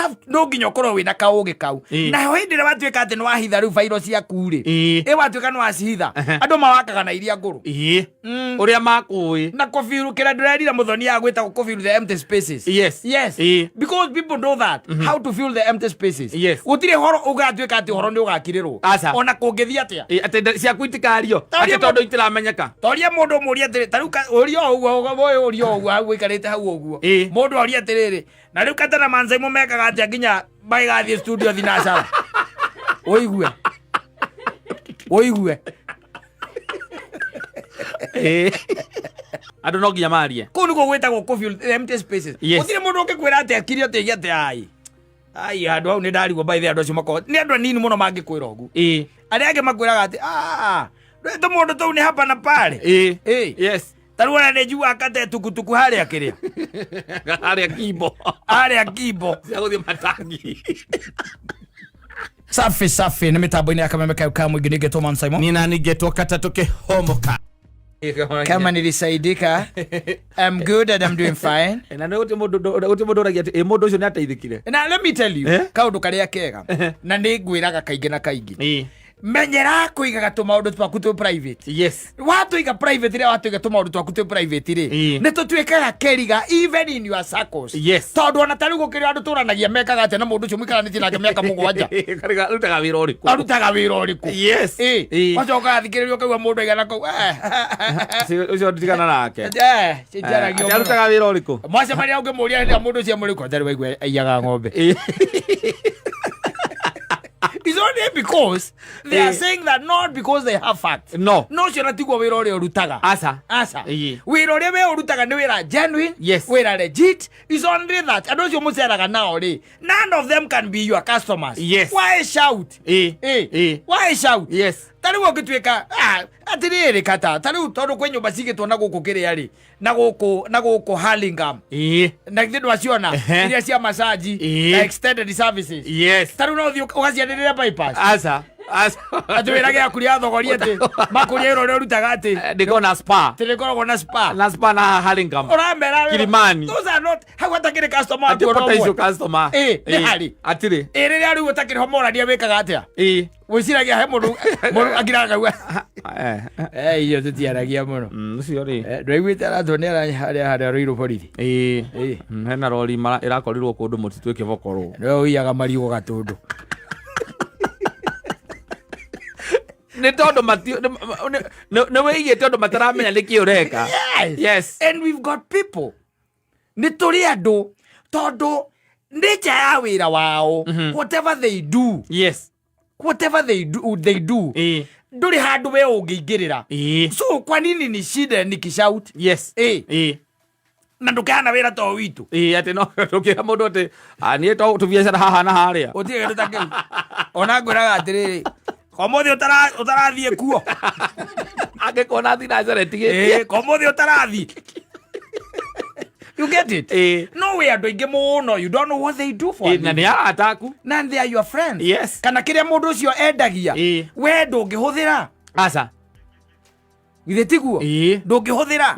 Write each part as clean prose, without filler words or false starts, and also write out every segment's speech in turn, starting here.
Have no nginya ũkorwo wĩna kaũgĩ kau. Naho hĩndĩ ĩrĩa watuĩka atĩ nĩ wahitha rĩu bairo ciaku rĩ, ĩ watuĩka nĩ wacihitha, andũ mawakaga na iria ngũrũ. Ũrĩa makũĩ. Na kũbiru kĩrĩa ndĩrerire mũthoni ya gwĩtagwo kũbiru the empty spaces. Yes. Because people know that how to fill the empty spaces. Gũtirĩ horo ũgatuĩka atĩ ũhoro nĩ ũgakirĩrwo. Aca. Ona kũngĩthiĩ atĩa. Ĩ, atĩ ciaku itikario. Taũria Atĩ tondũ itiramenyeka. Toria mũndũ ũmũrie atĩrĩ, ta rĩu ũria o ũguo, ũyũ ũria o ũguo hau ũikarĩte hau ũguo. Mũndũ oria atĩrĩrĩ, na rĩu Kata na Mansaimo mekaga atĩa nginya magĩgathiĩ studio thinacara? Ũigue. Ũigue. Andũ no nginya marie. Kũu nĩkuo gwĩtagwo kũ fill empty spaces. Gũtirĩ mũndũ ũngĩkwĩra atĩ akire atĩ atĩ ai. Ai, handũ hau nĩ ndarigwo, by the way, andũ acio makoragwo nĩ andũ anini mũno mangĩkwĩra ũguo. Arĩa angĩ makwĩraga atĩ ah, ndũĩ tũmũndũ tũu nĩ hapa na pale. Ta rĩu ona nĩ njiguaga kate tukutuku harĩa kĩrĩa. Harĩa kimbo. Harĩa kimbo. Cia gũthiĩ matangi. Safi safi, nĩ mĩtambo-inĩ ya Kameme kayo ka mũingĩ, nĩngetwo Man Simon. Nina ningetwo Katatũ kĩhomoka. Kama nilisaidika, I'm good and I'm doing fine. Na nĩ gũtirĩ mũndũ ũragia atĩ ĩ mũndũ ũcio nĩ ateithĩkire. Na let me tell you, kaũndũ karĩa kega na nĩ ngwĩraga kaingĩ na kaingĩ, menyera kũigaga tũmaũndũ twaku twĩ private. Watũiga private, rĩrĩa watũiga tũmaũndũ twaku twĩ private rĩ, nĩ tũtuĩkaga keriga even in your circles. Tondũ ona ta rĩu gũkĩrĩ andũ tũranagia mekaga atĩa na mũndũ ũcio mũikaranĩtie nake mĩaka 7. Karĩga arutaga wĩra ũrĩkũ? Arutaga wĩra ũrĩkũ? Wacoka athikĩrĩria ũkaigua mũndũ aigana kũu Ũcio tigana nake. Cinjaragia. Atĩ arutaga wĩra ũrĩkũ? Mwacemania ũngĩmũria hĩndĩ ĩrĩa mũndũ ũcio mũrĩkũ atarĩ waigua aiyaga ng'ombe. It's only because they are saying that, not because they have facts. No. No ũcio na tiguo wĩra ũrĩa ũrutaga. Aca. Aca. Wĩra ũrĩa we ũrutaga nĩ wĩra genuine, wĩra legit. It's only that andũ acio mũceraga nao rĩ, none of them can be your customers. Why shout? Why shout? Ta rĩu ũngĩtuĩka atĩrĩrĩ, kata ta rĩu tondũ kwĩ nyũmba cigĩtwo na gũkũ kĩrĩa rĩ, na gũkũ Hurlingham, na githĩ ndwaciona? Iria cia massage na extended services. Ta rĩu no ũthiĩ ũgacianĩrĩra bypass? Aca. Aca. Atĩ wĩra gĩaku rĩa thogori atĩ makũria wĩra ũrĩa ũrutaga atĩ Ndĩkorwo na spa. Atĩ nĩkoragwo na spa. Na spa na Hurlingham. Ũramera Kilimani. Those are not hau hatakĩrĩ customer Atĩ waku ona potential ũmwe. customer. Nĩ harĩ. Atirĩ. Ĩ, rĩrĩa rĩu ũtakĩrĩ ho morania wĩkaga atĩa? Wĩciragia he mũndũ akiraga kaua. Irio tũtiaragia mũno. Ũcio rĩ. Ndwaiguĩte aratwo nĩ harĩa harĩa rũirũ borithi? Ĩ. Hena rori ĩrakorirwo kũndũ mũtitũ ĩkĩbokorwo. Nĩwe ũiyaga marigũ gatũndũ. Nĩ tondũ nĩ wĩigĩte ũndũ mataramenya nĩkĩ ũreka. Yes. And we've got people, nĩ tũrĩ andũ tondũ nature ya wĩra wao, whatever they do, whatever they do, they do, ndũrĩ handũ we ũngĩingĩrĩra. So kwa nini ni shida nikishout? Na ndũkehana wĩra to witũ. Ĩ, atĩ no ndũkĩra mũndũ atĩ "Ah, niĩ to tũbiacara haha na harĩa." Gũtirĩ kĩndũ ta kĩu. Ona ngwĩraga atĩrĩrĩ, komuthi ũtarathiĩ kuo. Angĩkuona thinacara ĩtigĩtie. Ĩ, komuthi ũtarathiĩ, you get it? No wĩ andũ aingĩ mũno, you don't know what they do for a Na living. nĩ arata aku. Na they are your friends. Kana kĩrĩa mũndũ ũcio endagia, we ndũngĩhũthĩra. Aca. Githĩ tiguo? Ndũngĩhũthĩra.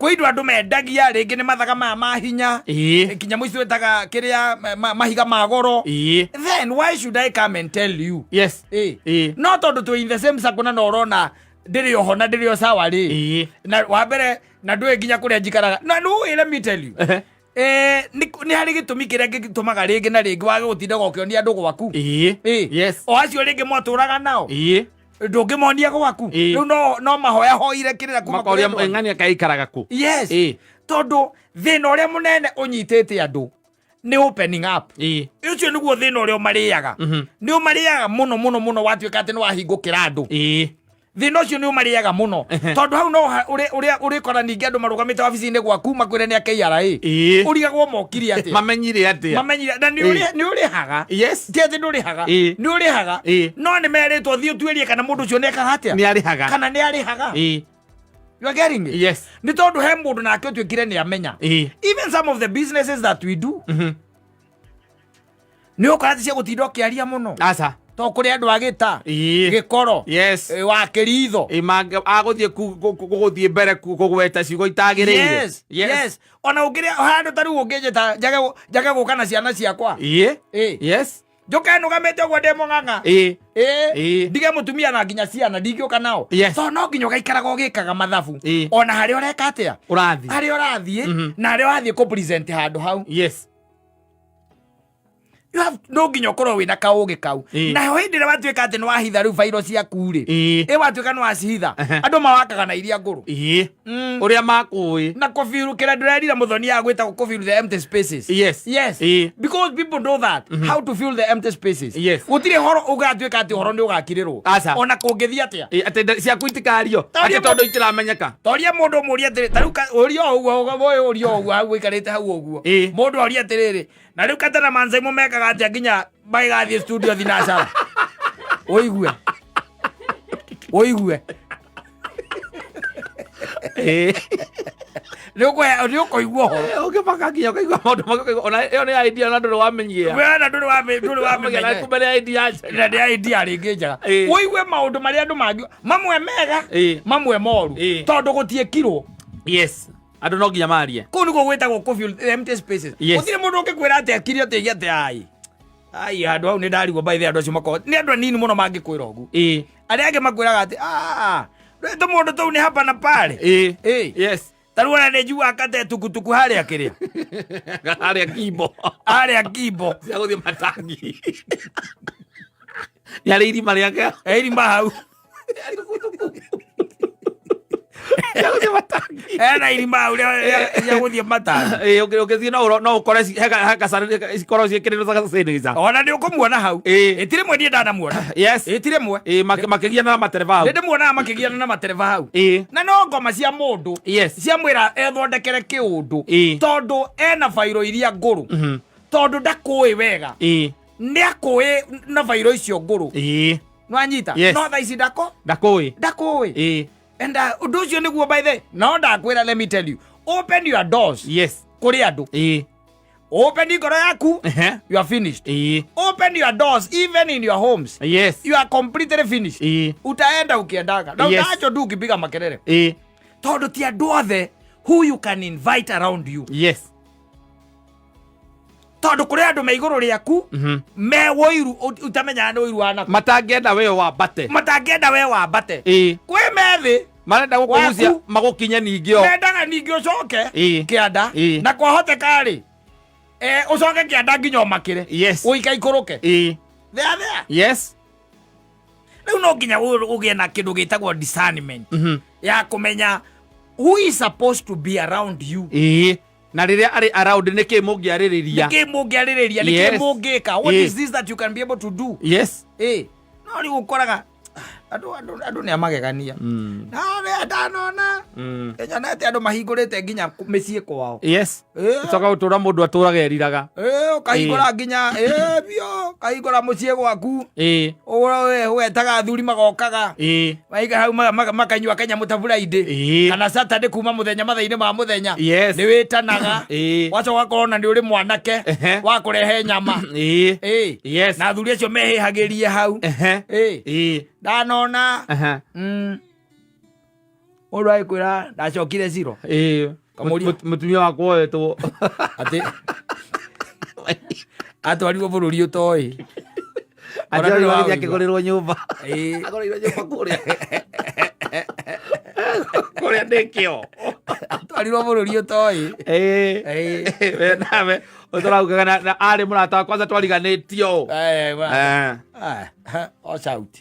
Kwĩ indo andũ mendagia, rĩngĩ nĩ mathaga maya ma hinya, kinya mũico ĩtaga kĩrĩa mahiga ma goro. Then why should I come and tell you? No tondũ twĩ in the same circle na no ũrona ndĩrĩ oho na ndĩrĩ o sawa rĩ, na wa mbere na ndũĩ nginya kũrĩa njikaraga na nĩ, let me tell you, nĩ harĩ gĩtũmi kĩrĩa gĩtũmaga rĩngĩ na rĩngĩ wage gũtindaga ũkĩonia andũ gwaku. O acio rĩngĩ mwatũraga nao, ndũngĩmonia gwaku. Rĩu no mahoya hoire kĩrĩra kuma Makoria kũrĩ andũ angĩ. ng'ania kaikaraga kũ. Tondũ thĩna ũrĩa mũnene ũnyitĩte andũ nĩ opening up. Ũcio nĩguo thĩna ũrĩa ũmarĩaga, nĩ ũmarĩaga mũno mũno mũno. Watuĩka atĩ nĩ wahingũkĩra andũ, thĩna ũcio nĩ ũmarĩaga mũno, tondũ hau no ũrĩa ũrĩkora ningĩ andũ marũgamĩte wabici-inĩ gwaku makwĩre nĩ a KRA. Ũrigagwo mokire atĩa? Mamenyire atĩa? Mamenyire na nĩ ũrĩhaga. Ti atĩ ndũrĩhaga. Nĩ ũrĩhaga. No nĩ merĩtwo thiĩ ũtuĩrie kana mũndũ ũcio nĩ ekaga atĩa. Nĩ arĩhaga. Kana nĩ arĩhaga. You are getting it? Yes. Nĩ tondũ he mũndũ nake ũtuĩkire nĩ amenya. Even some of the businesses that we do, nĩ ũkora ti cia gũtinda ũkĩaria mũno. Aca. To kũrĩ andũ a gĩta gĩkoro, Yes. Wa kĩritho. Agũthiĩ gũgũthiĩ mbere kũgweta ciugo itagĩrĩire. Yes, yes. Ona ũngĩrĩa handũ ta rĩu ũngĩnjĩta njage gũka na ciana ciakwa. Yes. Njũke nũgamĩte ũguo ndĩ mũng'ang'a. Ndige mũtumia na nginya ciana ndingĩũka nao. So no nginya ũgaikaraga ũgĩkaga mathabu. Ona harĩa ũreka atĩa, Ũrathiĩ. Harĩa ũrathiĩ na harĩa ũrathiĩ kũ present handũ hau. You have no nginya ũkorwo wĩna kaũgĩ kau. Naho hĩndĩ ĩrĩa watuĩka atĩ nĩ wahitha rĩu bairo ciaku rĩ, ĩ watuĩka nĩ wacihitha, andũ mawakaga na iria ngũrũ. Ũrĩa makũĩ. Na kũbiru kĩrĩa ndĩrerire mũthoni ya gwĩtagwo kũbiru the empty spaces. Yes. Because people know that how to fill the empty spaces. Gũtirĩ horo ũgatuĩka atĩ ũhoro nĩ ũgakirĩrwo. Aca. Ona kũngĩthiĩ atĩa. Atĩ ciaku itikario. Tauria Atĩ tondũ itiramenyeka. Toria mũndũ ũmũrie atĩrĩ, ta rĩu ũria o ũguo, ũyũ ũria o ũguo hau ũikarĩte hau ũguo. Mũndũ orie atĩrĩrĩ, na rĩu Katana Manzai mekaga atĩa nginya magĩgathiĩ studio thinacara? Ũigue. Ũigue. Nĩ ũkũigua ũhoro. Ũngĩmaka nginya ũkaigua maũndũ mangĩ ũkaigua ona ĩyo nĩ idea na ndũrĩ wamenyia. We na ndũrĩ ndũrĩ Wamenya na wamĩmenya. kumbe nĩ idea njega. Na nĩ idea rĩngĩ njega. Ũigue maũndũ marĩa andũ mangĩ mamwe mega, mamwe moru, tondũ gũtiĩkirwo. Yes. Andũ no nginya marie. Kũu nĩguo gwĩtagwo kũ fill empty spaces. Gũtirĩ mũndũ ũngĩkwĩra atĩ akire atĩ atĩ ai ai handũ hau nĩ ndarigwo, by the way, andũ acio makoragwo nĩ andũ anini mũno mangĩkwĩra ũguo. Arĩa angĩ makwĩraga atĩ ah, rĩ tũmũndũ tũu nĩ hapa na pale. Ta rĩu ona nĩ njiguaga kate tukutuku harĩa kĩrĩa Harĩa kimbo. Harĩa kimbo. Cia gũthiĩ matangi. Nĩ harĩ irima rĩake. Irima hau. Cia gũthiĩ matangi. Ena irima hau rĩa gũthiĩ matangi. Ũngĩthiĩ no ũkore he cikorwo ciĩkĩrĩtwo signature. Ona nĩ ũkũmuona hau. Ĩti rĩmwe niĩ ndanamuona. Ĩti rĩmwe. Makĩgiana na matereba hau. Nĩ ndĩmuonaga makĩgiana na matereba hau. Na no ngoma cia mũndũ ciamwĩra ethondekere kĩũndũ, tondũ ena bairo iria ngũrũ, tondũ ndakũĩ wega, nĩ akũĩ na bairo icio ngũrũ. Nwanyita? Yes. No thaa ici ndako Ndakũĩ. Ndakũĩ. And ũndũ ũcio nĩguo, by the no ndakwĩra, let me tell you, open your doors kũrĩ andũ. Open ngoro yaku, you are finished. Open your doors even in your homes, you are completely finished. Utaenda ukiendaga na utaachwo tu ukipiga makelele, tondũ ti andũ othe who you can invite around you. Tondũ kũrĩ andũ me igũrũ rĩaku me wũiru ũtamenyaga nĩ ũiru wanako. Matangĩenda we wambate. Matangĩenda we wambate. Kwĩ methĩ Marenda gũkũgucia waku. Magũkinye ningĩ o. Mendaga ningĩ ũcoke kĩanda, na kwahoteka rĩ, ũcoke kĩanda nginya ũmakĩre, ũikaikũrũke thea thea. Rĩu no nginya ũgĩe na kĩndũ gĩtagwo discernment ya kũmenya who is supposed to be around you. Na rĩrĩa arĩ around nĩ kĩ mũngĩarĩrĩria. Nĩkĩ mũngĩarĩrĩria, nĩkĩ mũngĩka, what is this that you can be able to do. No rĩu ũkoraga andũ nĩ amagegania na arĩa ndanona nyonete andũ mahingũrĩte nginya mĩciĩ kwao. Coka gũtũra mũndũ atũraga eriraga. Ũkahingũra nginya biũ, ũkahingũra mũciĩ gwaku, ũgetaga athuri magokaga, maiga hau makanyua kanyamũ ta Friday kana Saturday kuma mũthenya mathaa-inĩ ma mũthenya. Nĩ wĩtanaga, wacoka ũgakorwo na nĩ ũrĩ mwanake wa kũrehe nyama. Na athuri acio mehĩhagĩrie hau. Ndanona mũndũ agĩkwĩra ndacokire ciro. Kamũria. Mũtumia wakwa oetwo. Atĩ atwarirwo bũrũri ũtoĩ. Ona ndũrĩ Atĩ waũigua. akĩgũrĩrwo nyũmba. Agũrĩirwo nyũmba kũrĩa ndĩkĩo. Atwarirwo bũrũri ũtoĩ. We nawe ũtũraugaga na arĩ mũrata wa kwanza twariganĩtio. O sauti.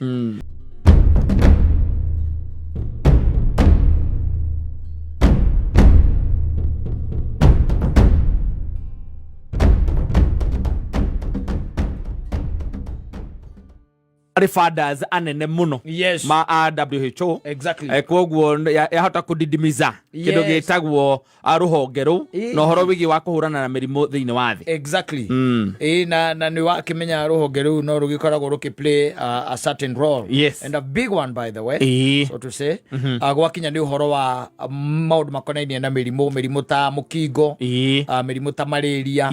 Marĩ funders anene mũno ma a WHO. Koguo yahota kũdidimiza kĩndũ gĩtagwo rũhonge rũu na ũhoro wĩgiĩ wa kũhũrana na mĩrimũ thĩinĩ wa thĩ. Ĩĩ, na nĩ wakĩmenya rũhonge rũu no rũgĩkoragwo rũkĩ play a certain role, and a big one, by the way, so to say, gwakinya nĩ ũhoro wa maũndũ makonainie na mĩrimũ ta mũkingo, mĩrimũ ta malaria,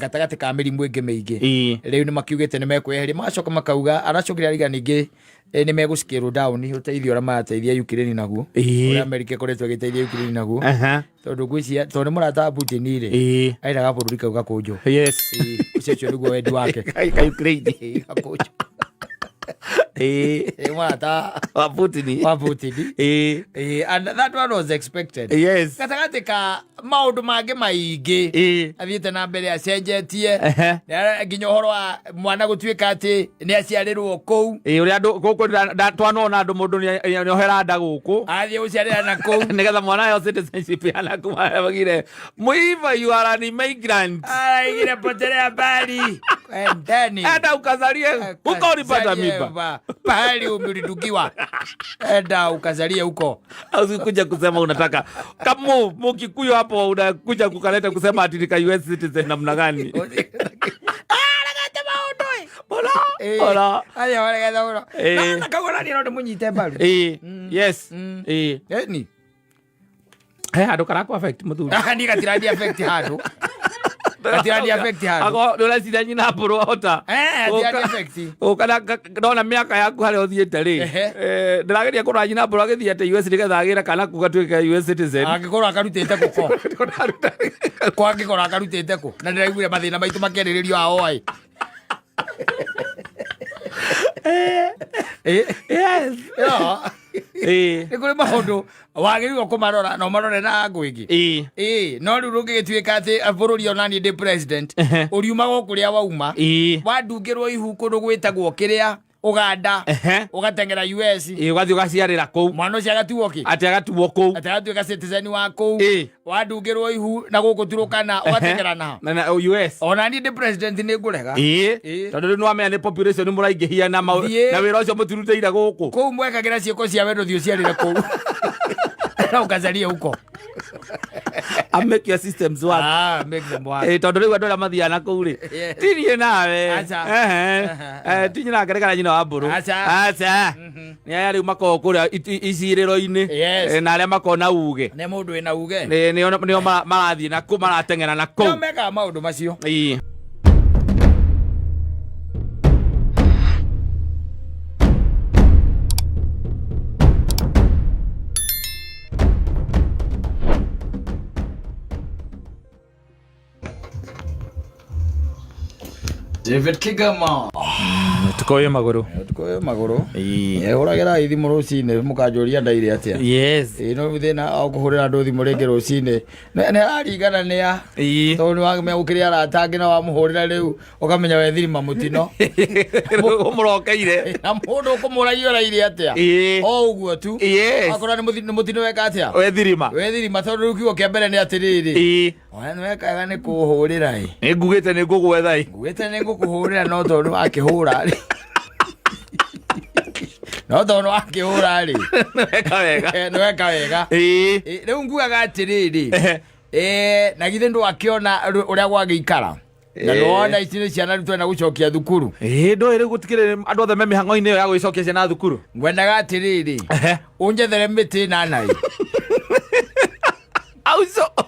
gatagatĩ ka mĩrimũ ĩngĩ mĩingĩ. Rĩu nĩ makiugĩte nĩ mekweheria, magacoka makauga, aracokire ariga ningĩ nĩ megũscale down ũteithio ũrĩa marateithia Ukraine naguo, ũrĩa America ĩkoretwo ĩgĩteithia Ukraine naguo, tondũ ngwĩciria tondũ nĩ mũrata wa Putin rĩ, endaga bũrũri kau gakũnjwo. Ũcio nĩguo wendi wake. Ka Ukraine. Gakũnjwo. Mũrata wa Putin. Wa Putin. And that one was expected. Gatagatĩ ka maũndũ mangĩ maingĩ athiĩte na mbere acenjetie. Nginya ũhoro wa mwana gũtuĩka atĩ nĩ aciarĩrwo kũu. Ĩĩ, ũrĩa andũ gũkũ twanona andũ mũndũ nĩohera nda gũkũ. Athiĩ gũciarĩra na kũu. Nĩgetha mwana aheo citizenship ya naku, magire muiva, you are an immigrant. Araigire potelea mbali endeni. Enda ukazalie huko ulipata mimba. Pahali ulidukiwa, enda ukazalie huko. Usikuja kusema unataka kama Mukikuyu hapo unakuja kukaleta kusema ati nika US citizen namna gani? Aregete maũndũ. Hola. Hola. Aya waregete mũno. Na kagũra niĩ no ndĩmũnyite mbaru. Yes. Eni. He handũ karaku affect, mũthuri? Niĩ gatirandi affect handũ. Gatirandi affect handũ. Ako nĩ ũreciria nyina mbũrũ ahota Gatirandi affect. Ũka ndona mĩaka yaku harĩa ũthiĩte rĩ, ndĩrageria kũrora nyina mbũrũ agĩthiĩ atĩ US nĩgetha agĩre kana kuu gatuĩke US citizen. Angĩkorwo akarutĩte kũ ko? Ko angĩkorwo akarutĩte kũ? Na ndĩraiguire mathĩna maitũ makĩarĩrĩrio ao ĩ. Yo. Nĩ kũrĩ maũndũ wagĩrĩirwo kũmarora na ũmarore na ngũ ĩngĩ. Ĩĩ, no rĩu rũngĩgĩtuĩka atĩ bũrũri ona niĩ ndĩ president, ũriumaga o kũrĩa wauma. Wandungĩrwo ihu kũndũ gwĩtagwo kĩrĩa Uganda, ũgateng'era US. Ũgathiĩ ũgaciarĩra kũu. Mwana ũcio agatuo kĩ? Atĩ agatuo kũu. Atĩ agatuĩka citizen wa kũu. Wandungĩrwo ihu na gũkũ Turukana, ũgateng'era na Na US. Ona niĩ ndĩ president nĩ ngũrega. Tondũ rĩu nĩwamenya nĩ population mũraingĩhia na Thiĩ. na wĩra ũcio mũtirutĩire gũkũ. Kũu mwekagĩra ciĩko cia wendo, thiĩ ũciarĩre kũu na ũkacarie huko. I make your systems work. Ah, make them work. Tondũ rĩu andũ arĩa mathiaga na kũu rĩ, ti niĩ nawe. Aca. Ti nyina ngerekana nyina wa mbũrũ. Aca. Aca. Nĩ aya rĩu makoragwo kũrĩa icirĩro-inĩ. Na arĩa makoragwo na uge. Nĩ mũndũ wĩna uge. Nĩo marathiĩ na kũu, marateng'era na kũu. Nĩo mekaga maũndũ macio. David Kigama. Tukoyo magũrũ. Tukoyo magũrũ. Hũragĩra thimũ rũcinĩ mũkanjũria ndaire atĩa. Ĩĩ, no thĩna o kũhũrĩra andũ thimũ rĩngĩ rũcinĩ nĩ araringana nĩ a tondũ nĩ wamenya gũkĩrĩ arata angĩ na wamũhũrĩra rĩu ũkamenya we thirima mũtino. Ũmũrokeire. Na mũndũ ũkũmũragia ũraire atĩa. O ũguo tu. Akorwo nĩ mũtino weka atĩa? We thirima. We thirima, tondũ rĩu kiugo kĩa mbere nĩ atĩrĩrĩ. Ona nĩ wekaga nĩ kũhũrĩra ĩ. Nĩ ngugĩte nĩ ngũgwetha ĩ. Ngugĩte nĩ ngũkũhũrĩra no tondũ wakĩhũra rĩ. No tondũ wakĩhũra rĩ. Nĩ weka wega. Nĩ weka wega. Rĩu ngugaga atĩrĩrĩ. Na githĩ ndwakĩona ũrĩa gwagĩikara? Na nĩwona ici nĩ ciana rĩu twenda gũcokia thukuru. Ndũĩ rĩu gũtikĩrĩ andũ othe me mĩhang'o-inĩ ĩyo ya gũgĩcokia ciana thukuru. Ngwendaga atĩrĩrĩ. Ũnjethere mĩtĩ ĩnana ĩ. Auco.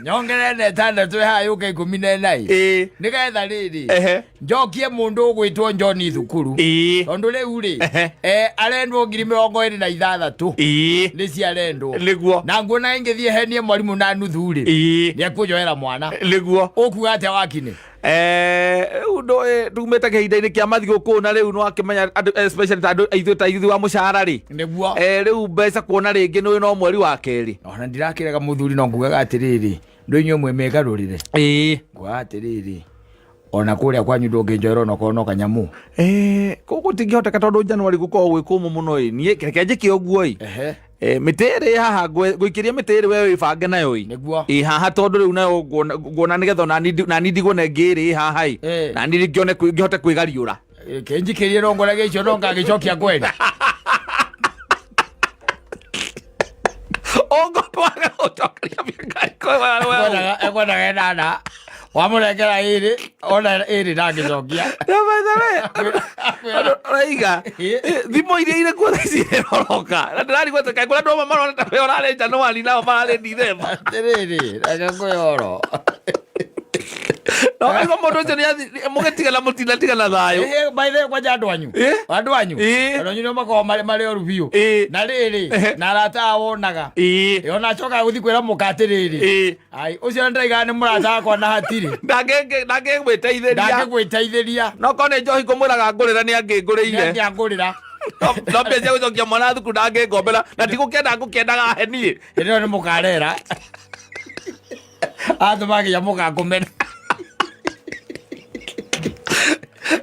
Nyongerere na ĩtandatũ ĩhaha yũke 14 ĩ. Nĩgetha rĩrĩ. Njokie mũndũ ũgwĩtwo John thukuru. Tondũ rĩu rĩ, arendwo ngiri 26. Nĩ ciarendwo. Nĩguo. Na nguona ingĩthiĩ henie mwarimũ na nuthu rĩ. Nĩ ekũnjoera mwana. Nĩguo. Ũkuga atĩa wakine? Rĩu ndũĩ tumĩte kĩhinda-inĩ kĩa mathigũkũ na rĩu nĩwakĩmenya andũ, especially ta andũ aithuĩ ta ithuĩ wa mũcara rĩ. Nĩguo. Rĩu mbeca kuona rĩngĩ nĩ no mweri wa kerĩ. Ona ndirakĩrega mũthuri no ngugaga atĩrĩrĩ, ndũ inyuĩ mwĩ mĩgarũrĩre. Ngugaga atĩrĩrĩ, ona kũrĩa kwanyu ndũngĩnjoera onokorwo no kanyamũ. Kũu gũtingĩhoteka tondũ January gũkoragwo gwĩ kũmũ mũno ĩ. Niĩ reke njĩke ũguo ĩ. Mĩtĩ ĩrĩ haha, ngũikĩria mĩtĩ ĩrĩ, we wĩbange nayo ĩ. Nĩguo. Ĩ haha, tondũ rĩu nayo nguona nĩgetha onani nani ndigwo na ĩngĩ ĩrĩ haha ĩ. Nani ngĩone ngĩhote kwĩgariũra. Kĩnjikĩrie rongoragia icio no ngagĩcokia kweli. Ũngomba waga gũcokeria mbia ngari. Ekwendaga ĩnana, wamũnengera ĩrĩ, ona ĩrĩ ndangĩcokia. Raiga thimå iria irä kuo thaa ici iroroka na ndĩrarigwo atĩ kaĩ kũrĩa andũ amwe marona ta we ũrarĩ Januari nao mararĩ Dithemba. Atĩrĩrĩ, reke ngwĩre ũhoro. No kaigua mũndũ ũcio nĩ mũgĩtigana, mũtinatigana thayũ. By the way, kwanja andũ anyu, andũ anyu, andũ anyu nĩo makoragwo marĩ oru biũ. Na rĩrĩ, na arata ao wonaga, ona acokaga gũthiĩ kwĩra mũka atĩrĩrĩ, ai, ũcio nĩ ndĩraigaga nĩ mũrata wakwa na hatirĩ. Ndangĩgwĩteithĩria. Ndangĩgwĩteithĩria. No korwo nĩ njohi ngũmwĩraga ngũrĩra, nĩ angĩngũrĩire. Nĩangĩangũrĩra. No mbia cia gũcokia mwana thukuru ndangĩngombera, na tigũkĩenda ngũkĩendaga he niĩ. Hĩndĩ ĩyo nĩ mũkarera atũmagia mũkakũmena.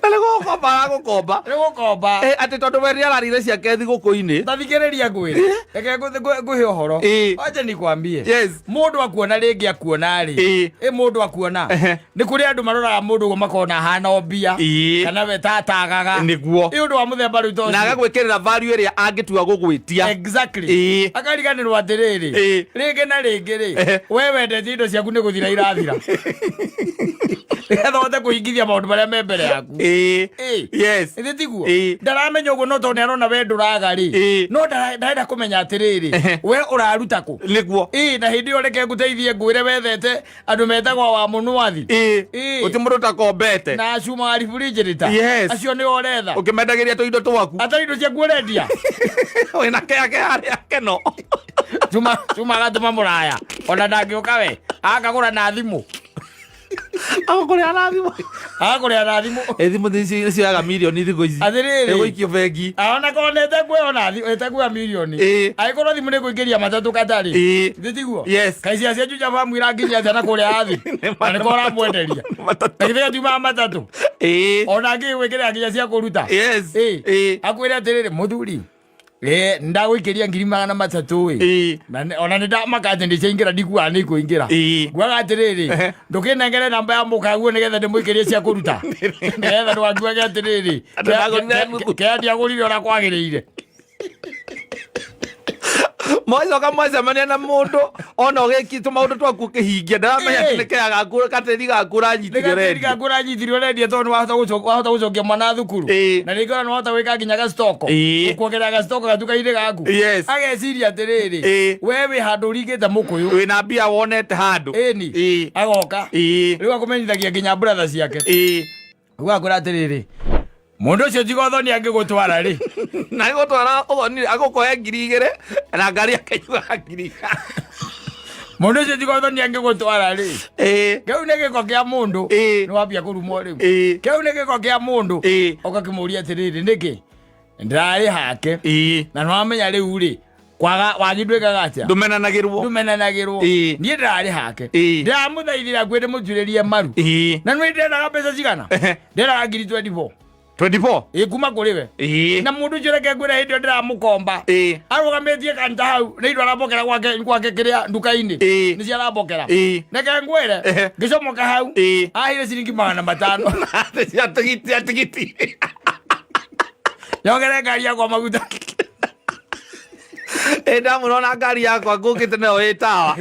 Na nĩ gũgũkomba aragũkomba. Nĩ gũkomba. Atĩ tondũ we nĩ ararire ciake thigũkũ-inĩ. Tathikĩrĩria ngwĩre, reke ngũhe ũhoro. Wacha nikwambie. Mũndũ akuona rĩngĩ, akuona rĩ, ĩ mũndũ akuona, nĩ kũrĩ andũ maroraga mũndũ ũguo makona ahana o mbia, kana we tatagaga. Ĩ ũndũ wa mũthemba rĩu ta Na ũcio. Agagwĩkĩrĩra value ĩrĩa angĩtua gũgwĩtia. Akariganĩrwo atĩrĩrĩ, rĩngĩ na rĩngĩ rĩ, we wendetie indo ciaku nĩ gũthira irathira nĩgetha ũhote kũhingithia maũndũ marĩa me mbere yaku. Ĩthĩ tiguo? Ndaramenya ũguo, no tondũ nĩarona we ndũraga rĩ, no ndarenda kũmenya atĩrĩrĩ, we ũraruta kũ. Ĩ na hĩndĩ ĩyo reke ngũteithie ngwĩre, wethete andũ metagwo wa mũnwathi. Gũtirĩ mũndũ ũtakombete. Na cuma wa refrigerator. Acio nĩo ũretha. Ũkĩmendagĩria tũindo twaku. Atarĩ indo ciaku ũrendia. Wĩna kea kea harĩa keno. Cuma cuma agatũma mũraya, ona ndangĩũka, we akagũra na thimũ. Agũkũrĩha na thimũ. Agakũrĩha na thimũ. Ĩ thimũ nĩ cioyaga mirioni thikũ ici. Atĩrĩrĩ. Ĩgũikio bengi. Ona korwo nĩ ĩtekuoya, ona ĩtekuoya mirioni, angĩkorwo thimũ nĩ kũingĩria matatũ katarĩ. Githĩ tiguo? Yes. Kaĩ cia cia Juja Farm iranginyia atĩa na kũrĩa athi na nĩko ũramwenderia? Matatũ. Na githĩ gatiumaga matatũ? Ona angĩgwĩkĩrĩra nginya cia kũruta. Akwĩre atĩrĩrĩ, mũthuri, ndagũikĩria 300,000 ĩ. Na ona nĩ ndamaka atĩ nĩ ciaingĩra, ndikuaga nĩ ikũingĩra. Nguaga atĩrĩrĩ, ndũkĩnengere namba ya mũkaguo nĩgetha ndĩmũikĩrie cia kũruta, nĩgetha ndũgakuage atĩrĩrĩ, Atĩ ndagũrire nuthu. Kĩa ndiagũrire ũrĩa kwagĩrĩire. Mwacoka mwacemania na mũndũ ona ũgĩki tũmaũndũ twaku ũkĩhingia, ndaramenya atĩ nĩ kea gaku, gatĩri gaku ũranyitire ũrendia. Gaku ũranyitire ũrendia, tondũ wahota gũcokia mwana thukuru. Na rĩngĩ ona nĩwahota gwĩka nginya gacitoko, kuongerera gacitoko gatuka-inĩ gaku. Ageciria atĩrĩrĩ, we wĩ handũ ũringĩte mũkũyũ. Wĩna mbia wonete handũ. Ĩni. Agoka rĩu akũmenyithagia nginya brother ciake. Rĩu akwĩra atĩrĩrĩ, mũndũ ũcio tiga ũthoni angĩgũtwara rĩ. Na agũtwara ũthoni, agũkoe 2000 na ngari akĩnyuaga 5000. Mũndũ ũcio tiga ũthoni angĩgũtwara rĩ. Kĩu nĩ gĩko kĩa mũndũ. Nĩ wambia kũrumwo rĩu. Kĩu nĩ gĩko kĩa mũndũ. Ũgakĩmũria atĩrĩrĩ, nĩkĩ ndĩrarĩ hake? Na nĩwamenya rĩu rĩ, kwaga wagi ndwĩkaga atĩa? Ndũmenanagĩrwo. Ndũmenanagĩrwo. Niĩ ndĩrarĩ hake. Ndĩramũthaithĩra kwĩ ndĩmũturĩrie maru. Na nĩ ndĩrendaga mbeca cigana? Ndĩrendaga ngiri 24. 24. Ĩ, kuma kũrĩ we. Na mũndũ ũcio, reke ngwĩre, hĩndĩ ĩyo ndĩramũkomba, arũgamĩtie kanta hau nĩ indo arambokera gwake kĩrĩa nduka-inĩ. Nĩ ciarambokera. Reke ngwĩre, ngĩcomoka hau, aheire ciringi 500. Cia tigiti, cia tigiti. Nyongere ngari yakwa maguta. Ĩ, ndamũrona ngari yakwa ngũkĩte nayo ĩ tawa.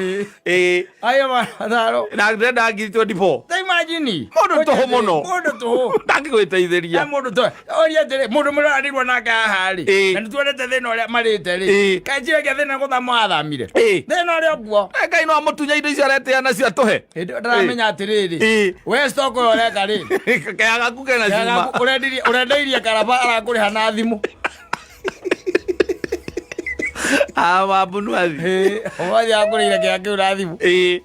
Ayo 500. Na ndĩrenda ngiri 24. Ta imagine. Mũndũ tũhũ mũno. Mũndũ tũhũ. Ndangĩgwĩteithĩria. Mũndũ tũhũ, oria atĩrĩ, mũndũ mũraranĩrwo nake haha rĩ, na nĩtuonete thĩna ũrĩa marĩte rĩ, kaĩ njiragia thĩna gũthama wathamire? Thĩna ũrĩa ũguo. Ngai no amũtunya indo icio aretĩa nacio atũhe. Hĩndĩ ĩyo ndaramenya atĩrĩrĩ, we stock ũyũ ũreka rĩ, Kea gaku kena cuma. Ũrendeirie karaba, arakũrĩha na thimũ. Wambunuathi. Ũmũthĩ akũrĩire kĩrĩa kĩu na thimũ.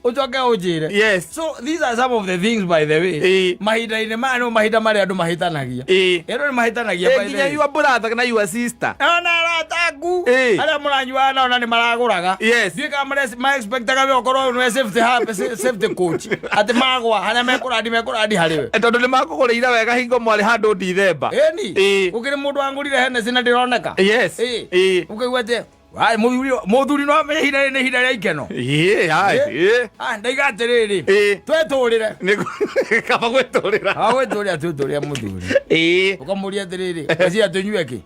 Ũcoke ũnjĩre. So these are some of the things, by the way. Mahinda-inĩ maya nĩmo mahinda marĩa andũ mahĩtanagia. Andũ nĩ mahĩtanagia, by the Nginya way. your brother na your sister. Ona arata aku arĩa mũranyuaga nao na nĩ maragũraga. Ndiũĩ kana ma-expectaga we ũkorwo nĩwe safety safety coach, atĩ magwa harĩa mekũrandi harĩ we. Tondũ nĩ makũgũrĩire wega hingo mwarĩ handũ Ndithemba. Ĩni. Gũkĩrĩ mũndũ wangũrire Hennessy na ndĩroneka. Ũkaigua atĩ Ai, muthuri no amenye ihinda rĩrĩ nĩ ihinda rĩa ikeno. Ĩĩ, ai, ĩĩ. Ah, ndaiga atĩrĩrĩ, Ĩĩ. twetũrĩre. Nĩ kaba gwĩtũrĩra. Gwĩtũrĩra twĩtũrĩre muthuri. Ĩĩ. Ũkamũria atĩrĩrĩ, ngwĩciria tũnyue kĩ?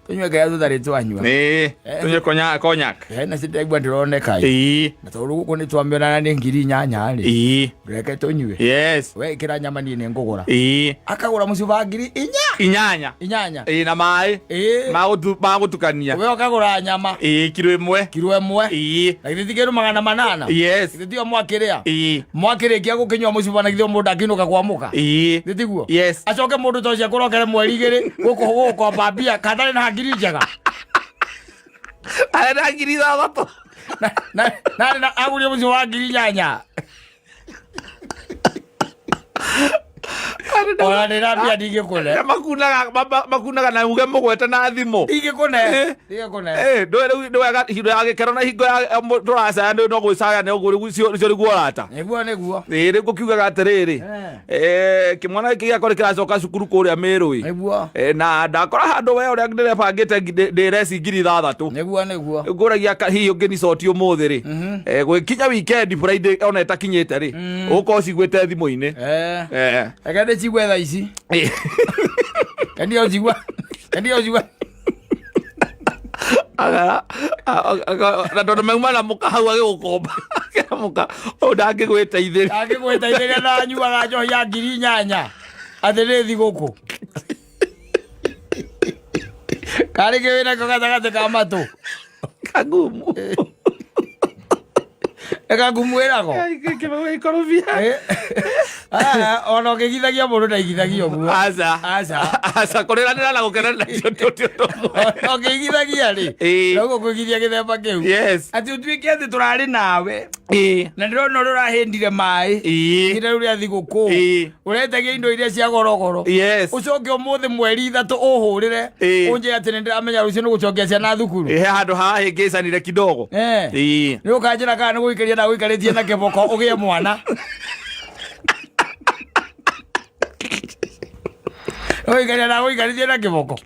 Tũnyue kĩrĩa tũtarĩ twanyua. Ĩĩ. Tũnyue konyak. Na ndaigua ndĩroneka ĩ. Ĩĩ. Na tondũ gũkũ nĩ twamĩonana nĩ 8,000 rĩ. Ĩĩ. Reke tũnyue. Yes. We ĩkĩra nyama niĩ nĩ ngũgũra. Ĩĩ. Akagũra mũcuba 8,000. 8. 8. Ĩĩ, na maĩ. Ĩĩ. Ma gũtukania. We ũkagũra nyama. Ĩĩ, kiro 1. Kiro 1. Ĩĩ. Na githĩ ti kĩndũ 800? Yes. Githĩ tiyo mwakĩrĩa? Ĩĩ. Mwakĩrĩkia gũkĩnyua mũcuba na githĩ mũndũ akĩinũka kwamũka? Ĩĩ. Githĩ tiguo? Yes. Acoke mũndũ ta ũcio akũrokere mweri 2 gũkũ gũgũkomba mbia kana na ngiri njega. Arĩ na 6,000. Na na agũrire mũcuba wa 8,000. Ona ndĩ na mbia ndingĩkũne. Makunaga na uge mũgwete na thimũ. Ndingĩkũne. Ndingĩkũne. Ndũĩ rĩu nĩ wega hingo ya gĩkeno na hingo ya tũracaya no gwĩcaya nĩ ũguo rĩu icio nĩguo ũrata. Nĩguo nĩguo. Ĩĩ, rĩu ngũkiugaga atĩrĩrĩ, kĩmwana gĩkĩ gĩakwa nĩ kĩracoka cukuru kũrĩa Mĩrũ ĩ. Nĩguo. Na ndakora handũ we ũrĩa ndĩrebangĩte ndĩreci 6,000. Nĩguo nĩguo. Ngũragia hihi ũngĩnicoti ũmũthĩ rĩ. Gwĩkinya weekend Friday ona ĩtakinyĩte rĩ, ũgũkorwo ciguĩte thimũ-inĩ. Reke ndĩcigue thaa ici. Kendio njigua. Kendio njigua. Na tondũ mauma na mũka hau agĩgũkomba. Akĩra mũka, ũyũ ndangĩgwĩteithĩria. Ndangĩgwĩteithĩria na anyuaga njohi ya 8,000. Atĩ nĩ thigũkũ. Karĩ kĩ wĩnako gatagatĩ ka matũ? Kagumu. Ĩkagumu ĩrago. Gĩkorobia. Ona ũkĩgithagia mũndũ ndaigithagia ũguo. Aca. Aca. Aca, kũrĩranĩra na gũkenanĩra icio ti ũndũ ũmwe. Ona ũkĩigithagia rĩ. Ĩĩ. Noguo kũigithia gĩthemba kĩu. Yes. Atĩ ũtuĩke atĩ tũrarĩ nawe. Ĩĩ. Na ndĩrona ũrĩa ũrahĩndire maĩ. Ĩĩ. Ihinda rĩu rĩa thigũkũ. Ĩĩ. Ũretagia indo iria cia gorogoro. Yes. Ũcoke ũmũthĩ mweri 3 ũhũrĩre. Ĩĩ. Ũnjĩre atĩ nĩndĩramenya rũciũ nĩ gũcokia ciana thukuru. He handũ hahĩngĩcanire kidogo. Ĩĩ. Nĩ ũkanjĩra kana nĩ gũikaria na gũikarĩtie na kĩboko ũgĩe mwana. Gũikaria na gũikarĩtie na kĩboko.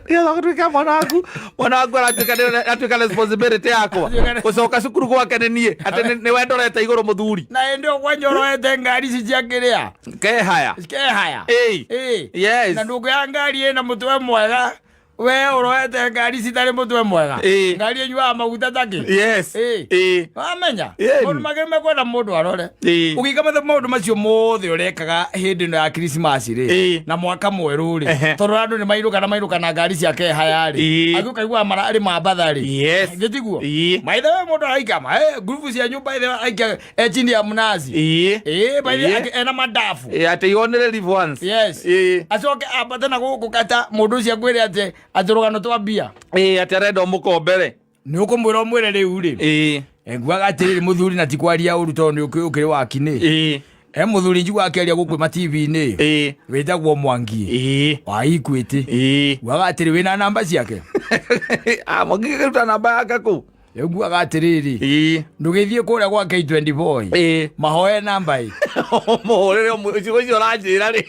Nĩgetha gũtuĩka mwana waku, mwana waku aratuĩka nĩ atuĩka responsibility yakwa. Gũcoka cukuru gwake nĩ niĩ, atĩ nĩ we ndorete igũrũ mũthuri. Na hĩndĩ ĩyo kwanja ũroete ngari ici cia kĩrĩa. Kehaya. Kehaya. Ĩĩ. Ĩĩ. Yes. Na ndũngĩoya ngari ĩna mũtwe mwega. We ũroete ngari citarĩ mũtwe mwega. Ĩĩ. Ngari ĩnyuaga maguta takĩ. Yes. Ĩĩ. Ĩĩ. Wamenya? Ĩĩ. Maũndũ mangĩ mekwenda mũndũ arore. Ĩĩ. Ũgĩka maũndũ macio mothe ũrekaga hĩndĩ ĩno ya Christmas rĩ. Ĩĩ. Na mwaka mwerũ rĩ. Ehe. Tondũ andũ nĩ mainũka na mainũka na ngari cia kehaya rĩ. Ĩĩ. Angĩ ũkaigua mararĩ ma mbatha rĩ. Yes. Githĩ tiguo? Ĩĩ. By the way mũndũ araika ma ngurubu cia nyũmba ithe araika e chini ya mnazi. Ĩĩ. Ĩĩ by the Ĩĩ. way ena madafu. Ĩĩ, atĩ you only live once. Yes. Ĩĩ. Acoke ambate na gũkũ kata mũndũ ũcio akwĩre atĩ atĩ rũgano twa mbia. Ĩĩ, atĩ arenda ũmũkombere. Nĩ ũkũmwĩra ũmwĩre rĩu rĩ. Ĩĩ. Nguaga atĩrĩrĩ mũthuri na ti kwaria ũru tondũ nĩ ũkĩrĩ waki nĩ. Ĩĩ. He mũthuri njiguaga akĩaria gũkũ ma TV-inĩ. Ĩĩ. Wĩtagwo Mwangi. Ĩĩ. Wa Equity. Ĩĩ. Nguaga atĩrĩ wĩna namba ciake. Ah, Mwangi akĩruta namba yake kũ? Rĩu nguaga atĩrĩrĩ. Ĩĩ. Ndũgĩthiĩ kũrĩa gwa K24. Ĩĩ. Mahoe namba ĩ. Ũmũhũrĩre ciugo icio ũranjĩra rĩ.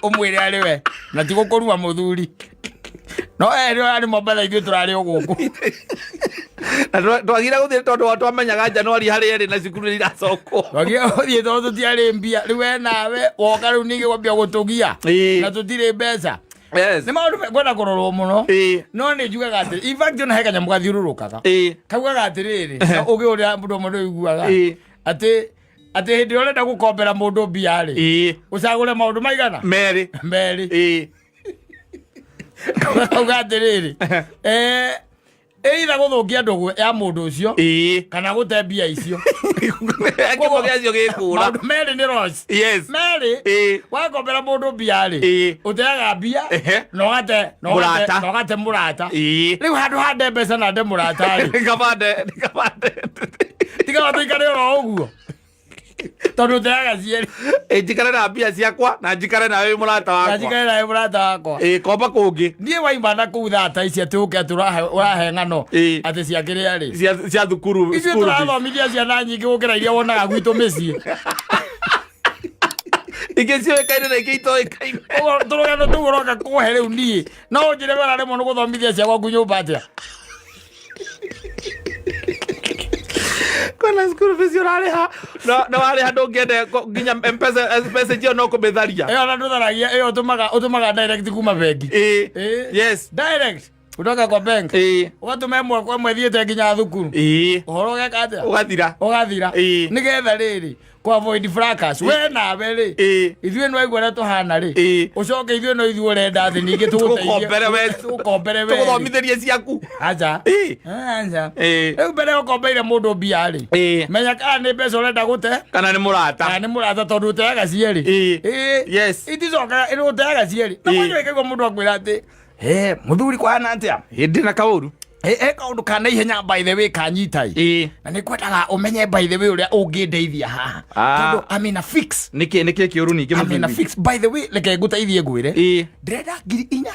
Ũmwĩre arĩ we. Na ti gũkũrua mũthuri. No erĩ arĩ Mombatha ithuĩ tũrarĩ o gũkũ. Na twagire gũthiĩ tondũ twamenyaga Januari harĩ erĩ na cukuru nĩ iracokwo. Twagire gũthiĩ tondũ tũtiarĩ mbia. Rĩu we nawe woka rĩu ningĩ kwambia gũtũgia. Ĩĩ. Na tũtirĩ mbeca. Yes. Nĩ maũndũ mekwenda kũrorwo mũno. Ĩĩ. No nĩ njugaga atĩ in fact ona he kanyamũ gathiũrũrũkaga. Ĩĩ. Kaugaga atĩrĩrĩ, na ũgĩ ũrĩa mũndũ ũmwe nĩũiguaga. Ĩĩ. Atĩ atĩ hĩndĩ ĩrĩa ũrenda gũkombera mũndũ mbia rĩ, Ĩĩ. ũcagũre maũndũ maigana? Merĩ. Merĩ. Ĩĩ. Kauga atĩrĩrĩ, either gũthũkia ndũgũ ya mũndũ ũcio Ĩĩ. kana gũte mbia icio. Kĩmo gĩacio gĩkũra. Maũndũ merĩ nĩ loss. Yes. Merĩ Ĩĩ. wakombera mũndũ mbia rĩ, Ĩĩ. ũteaga mbia Ehe. na ũgate na ũgate Mũrata. na ũgate mũrata. Ĩĩ. Rĩu handũ ha nde mbeca na nde mũrata rĩ, Kabande, kabande. tiga tũikare oro ũguo. Tondũ ũteaga cierĩ. Ĩ njikare na mbia ciakwa na njikare nawe wĩ mũrata Na wakwa. njikare nawe mũrata wakwa. Ĩ komba kũngĩ. Niĩ waima na kũu thaa ta ici atĩ ũke atĩ ũrahe ng'ano Ĩĩ. atĩ cia kĩrĩa rĩ. Cia thukuru. Ithuĩ school fees. tũrathomithia ciana nyingĩ gũkĩra iria wonaga gwitũ mĩciĩ. Ingĩ ciũĩkaine na ingĩ itoĩkaine. Ũguo tũrũgano tũu ũroka kũhe rĩu niĩ. No ũnjĩre we ũraremwo nĩ gũthomithia cia gwaku nyũmba atĩa? Kwĩna school fees ũrarĩha na warĩha ndũngĩende nginya mpesa mpesa ĩyo no kũmĩtharia. Ĩyo ona ndũtharagia, ĩyo ũtũmaga direct kuma bengi. Ĩĩ. Ĩĩ. Yes. Direct kutoka kwa bank. Ĩĩ. Ũgatũma ĩmwe kwa ĩmwe ĩthiĩte nginya thukuru. Ĩĩ. Ũhoro ũgeka atĩa? Ũgathira. Ũgathira. Ĩĩ. Nĩgetha rĩrĩ ku avoid fracas we nawe rĩ, Ĩĩ. ithuĩ no aigua ũrĩa tũhana rĩ, Ĩĩ. ũcoke ithuĩ no ithuĩ ũrenda thĩ ningĩ Tũgũkombere we. Tũgũkombere we. Tũgũthomithĩrie ciaku. Aca. Ĩĩ. Aca. Ĩĩ. Rĩu mbere ũkombeire mũndũ mbia rĩ, Ĩĩ. menya kana nĩ mbeca ũrenda gũte Kana nĩ mũrata. kana nĩ mũrata, tondũ ũteaga cierĩ. Ĩĩ. Ĩĩ. Yes. Iticokaga ĩrĩ ũteaga cierĩ na Ĩĩ. mwenyewe ikaigua mũndũ akwĩra atĩ he mũthuri kwana atĩa. Hĩndĩ na kaũru. He kaũndũ ka naihenya by the way kanyita ĩ. Ĩĩ. Na nĩ kwendaga ũmenye by the way ũrĩa ũngĩndeithia haha, Ah. tondũ I'm in a fix. Nĩkĩ kĩũru ningĩ I'm in a mũthuri? fix by the way, reke ngũteithie ngwĩre. Ĩĩ. Ndĩrenda 4000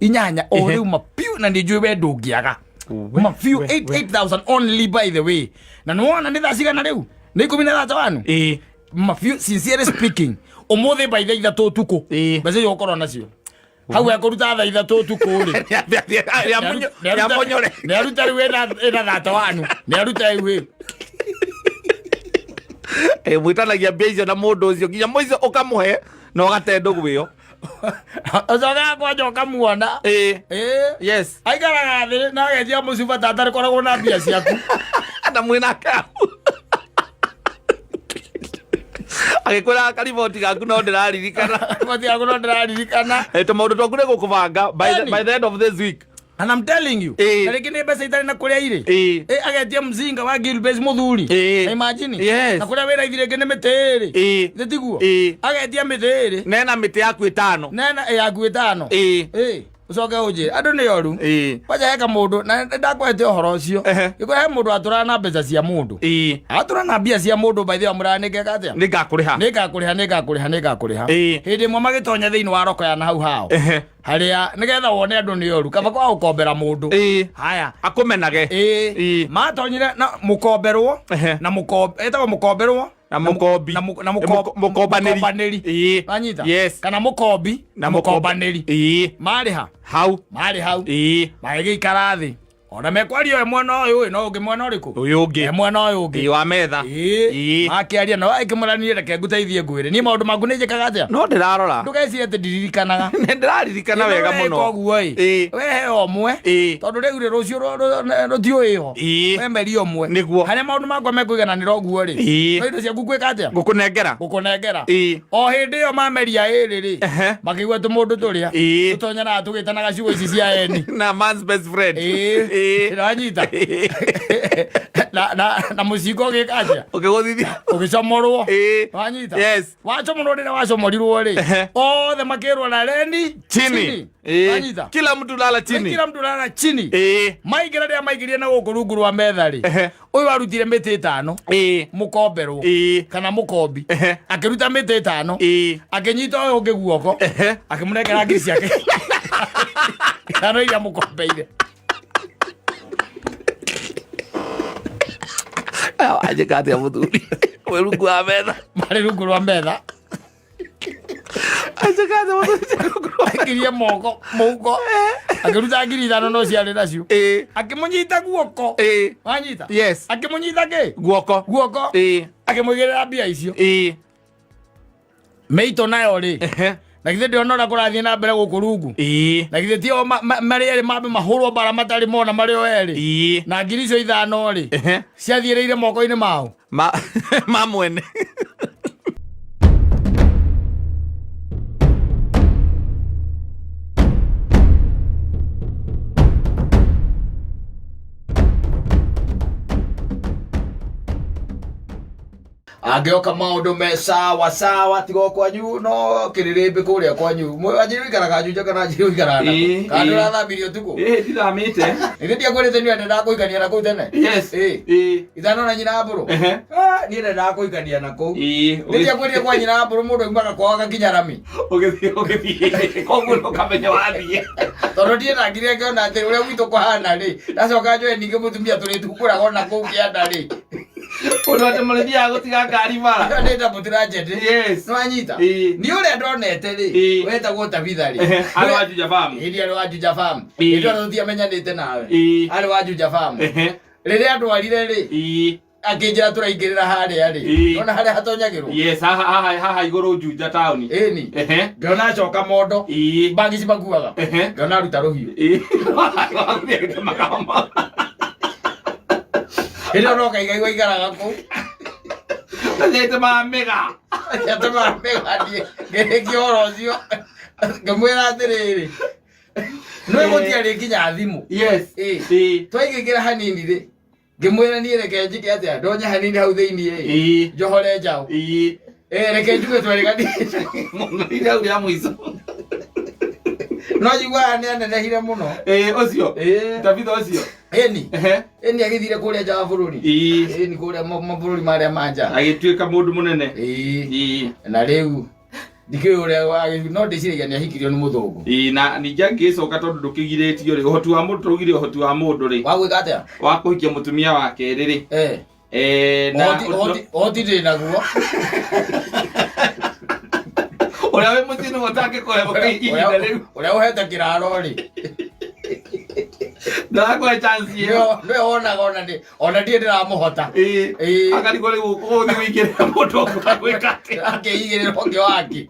inyanya o Ehe. rĩu mapiu, na nĩ njũĩ we ndũngĩaga. We, Mapiu we, 8000 only by the way. Na nĩ wona nĩ thaa cigana rĩu? Nĩ 13. Ĩĩ. Mapiu, sincerely speaking, ũmũthĩ by the 3 ũtukũ, Ĩĩ. mbeca icio ũgũkorwo nacio hau ekũruta thaa 3 ũtukũ rĩ. Rĩamonyore. Nĩ aruta rĩu ĩna thata wanu, nĩ aruta rĩu ĩ. Mwĩtanagia mbia icio na mũndũ ũcio nginya mũico ũkamũhe na ũgate ndũgũ ĩyo. Ũcokaga kwanja ũkamuona. Ĩĩ. Ĩĩ. Yes. Aikaraga thĩ na agetia mũcuba tata rĩkoragwo na mbia ciaku. Na mwĩnake hau agĩkwĩra kariboti gaku no ndĩraririkana. Riboti yaku no ndĩraririkana. Tũmaũndũ twaku nĩ gũkũbanga Yaani. by the end of this week. And I'm telling you. Ĩĩ. Na rĩngĩ nĩ mbeca itarĩ na kũrĩa irĩ. Ĩĩ. Ĩ agetia mzinga wa Gilbert mũthuri. Ĩĩ. Na imagine. Yes. Na kũrĩa wĩra ithirĩ rĩngĩ nĩ mĩtĩ ĩrĩ. Ĩĩ. Nĩ tiguo? Ĩĩ. Agetia mĩtĩ ĩrĩ. Nena mĩtĩ yaku 5. Nena ĩ yaku 5. Ĩĩ. Ĩĩ. Ũcoke ũnjĩre andũ nĩ oru. Ĩĩ. Kwanja heka mũndũ na nĩ ndakwete ũhoro ũcio. Gĩkũra he mũndũ atũraga na mbeca cia mũndũ. Ĩĩ. Atũra na mbia cia mũndũ by the way amũraga nĩngeka atĩa? Nĩ ngakũrĩha. Nĩngakũrĩha, nĩngakũrĩha, nĩngakũrĩha. Ĩĩ. Hĩndĩ ĩmwe magĩtonya thĩinĩ wa roko ya na hau hao. Harĩa nĩgetha wone andũ nĩ oru kaba kwa gũkombera mũndũ. Ĩĩ. Haya. Akũmenage. Ĩĩ. Ĩĩ. Matonyire na mũkomberwo na ĩtagwo mũkomberwo Na mũkombi. Na Mũkombanĩri. mũkombanĩri. Ĩĩ. Wanyita? Yes. Kana mũkombi na mũkombanĩri. Ĩĩ. Marĩ ha? Hau. Marĩ hau. Ĩĩ. Magĩgĩikara thĩ ona mekwaria ũyũ mwena ũyũ ĩ no ũngĩ mwena ũrĩkũ? Ũyũ ũngĩ. E mwena ũyũ ũngĩ. Ĩĩ, wa metha. Ĩĩ. Ĩĩ. Makĩaria no ĩkĩmũranie, reke ngũteithie ngwĩre niĩ maũndũ maku nĩ njĩkaga atĩa. No ndĩrarora. Ndũgecirie atĩ ndiririkanaga. Nĩ ndĩraririkana wega mũno. Koguo ĩ, Ĩĩ. we he ũmwe, Ĩĩ. tondũ rĩu rĩ rũciũ rũtiũĩ ho. Ĩĩ. We meria ũmwe. Nĩguo. Harĩa maũndũ makwa mekũigananĩra ũguo rĩ, Ĩĩ. no indo ciaku gwĩka atĩa? Ngũkũnengera. Gũkũnengera. Ĩĩ. O hĩndĩ ĩyo mameria ĩrĩ rĩ, makĩigua tũmũndũ tũrĩa tũtonyanaga tũgĩtanaga ciugo ici cia eni. Na man's best friend. Ĩĩ. Ĩĩ. Wanyita? Na mũcinga ũgĩka atĩa? Ũkĩgũthithia. Ũgĩcomorwo. Ĩĩ. Wanyita? Yes. Wacomorwo, rĩrĩa wacomorirwo rĩ, othe makĩrwo laleni Chini. Ĩĩ. Wanyita? Kila mtu lala chini. Kila mtu lala chini. Ĩĩ. Maingĩra, rĩrĩa maingĩrire na gũkũ rungu rwa metha rĩ, ũyũ arutire mĩtĩ 5. Ĩĩ. Mũkomberwo Ĩĩ. kana mũkombi akĩruta mĩtĩ 5, Ĩĩ. akĩnyita ũyũ ũngĩ guoko, akĩmũnengera ngiri ciake 5 iria mũkombeire. Wanjĩka atĩa mũthuri? Wĩ rungu wa metha. Marĩ rungu rwa metha. Anjĩka atĩa mũthuri rungu rwa Aikirie moko mũhuko, akĩruta 5000 no ciarĩ nacio, akĩmũnyita guoko. Wanyita? Yes. Akĩmũnyita kĩ? Guoko. Guoko. Akĩmũigĩrĩra mbia icio. Mĩito nayo rĩ, na githĩ ndĩrona ũrĩa kũrathiĩ na mbere gũkũ rungu? Na githĩ ti o marĩ erĩ mambe mahũrwo mbara matarĩ mona marĩ o erĩ? Na ngiri icio 5 rĩ, ciathiĩrĩire moko-inĩ mao. Ma mwene. Angĩoka maũndũ me sawa sawa, tiga kwanyu no kĩrĩrĩmbĩ kũrĩa kwanyu. Wanjiri ũikaraga Juja kana Wanjiri ũikaraga nakũ? Ĩĩ, Kana ĩĩ. ndũrathambirie ũtukũ? Ĩĩ, ndithamĩte. Nĩ ndiakwĩrĩte niĩ ndendaga kũhikania na kũu tene? Yes. Ĩĩ. Ĩĩ. Itanona nyina mbũrũ. Ah, niĩ ndendaga kũhikania na kũu. Ĩĩ. Nĩ ndiakwĩrire kwa nyina mbũrũ mũndũ aumaga kwao agakinya rami? Ũgĩthiĩ ũgĩthiĩ. Koguo nĩ ũkamenya wathiĩ. Tondũ ndiĩ ndangire ngĩona atĩ ũrĩa gwitũ kũhana rĩ, ndacoka njoe ningĩ mũtumia tũrĩtungũraga ona kũu kĩanda rĩ. Ũndũ atĩ mũrĩthiaga gũtiga ngari bara. Ĩyo nĩ ndamũtira njendĩ. Yes. Nĩwanyita? Ĩĩ. Nĩ ũrĩa ndonete rĩ, wetagwo Tabitha rĩ. Arĩ wa Juja Farm. Hĩndĩ arĩ wa Juja Farm. Ĩĩ. Hĩndĩ ĩyo tũtiamenyanĩte nawe. Ĩĩ. Arĩ wa Juja Farm. Rĩrĩa ndwarire rĩ, Akĩnjĩra tũraingĩrĩra harĩa rĩ. Nona harĩa hatonyagĩrwo. Yes, haha haha haha igũrũ Juja taũni. Ĩni. Ngĩona acoka mondo. Bagi ici makuaga. Ngĩona aruta rũhiũ. Hĩndĩ ĩyo no kaigaigua ikaraga kũu. Athiĩte mĩga. Atemaga mĩga niĩ. Ngĩrĩkia ũhoro ũcio. Ngĩmwĩra atĩrĩrĩ. Nĩ gũtiarĩ nginya thimũ. Yes. Twaingĩra hanini rĩ. Ngĩmwĩra niĩ reke njĩke atĩa ndonye hanini hau thĩinĩ ĩ. Njohore njaũ. Ĩ reke njuge twerĩganĩte. Mũno hau rĩa mũico. No njiguaga nĩ anenehire mũno. Ũcio. Tabitha ũcio. Ĩni. Ĩni agĩthire kũrĩa nja wa bũrũri. Ĩni kũrĩa mabũrũri marĩa ma nja. Agĩtuĩka mũndũ mũnene. Na rĩu ndikĩũĩ ũrĩa no ndĩciragia nĩ ahikirio nĩ mũthũngũ. Ĩĩ na ningĩ angĩgĩcoka tondũ ndũkĩgirĩtio rĩ, ũhoti wa mũndũ tũgire ũhoti wa mũndũ rĩ. Wa gwĩka atĩa? Wa kũhikia mũtumia wa kerĩ rĩ. Na Ũhoti ndĩ naguo. Ũrĩa wĩ mũciĩ nĩwe ũtangĩkũhe ihinda rĩu. Ũrĩa ũhete kĩraro rĩ. Ndakũhe chance ĩyo. Nĩwe wonaga ona ndĩ ona ndiĩ ndĩramũhota. Akarigwo rĩu ũgũthiĩ wĩigĩrĩre mũndũ ũngĩ wa gwĩka atĩa. Akĩigĩrĩra ũngĩ wake.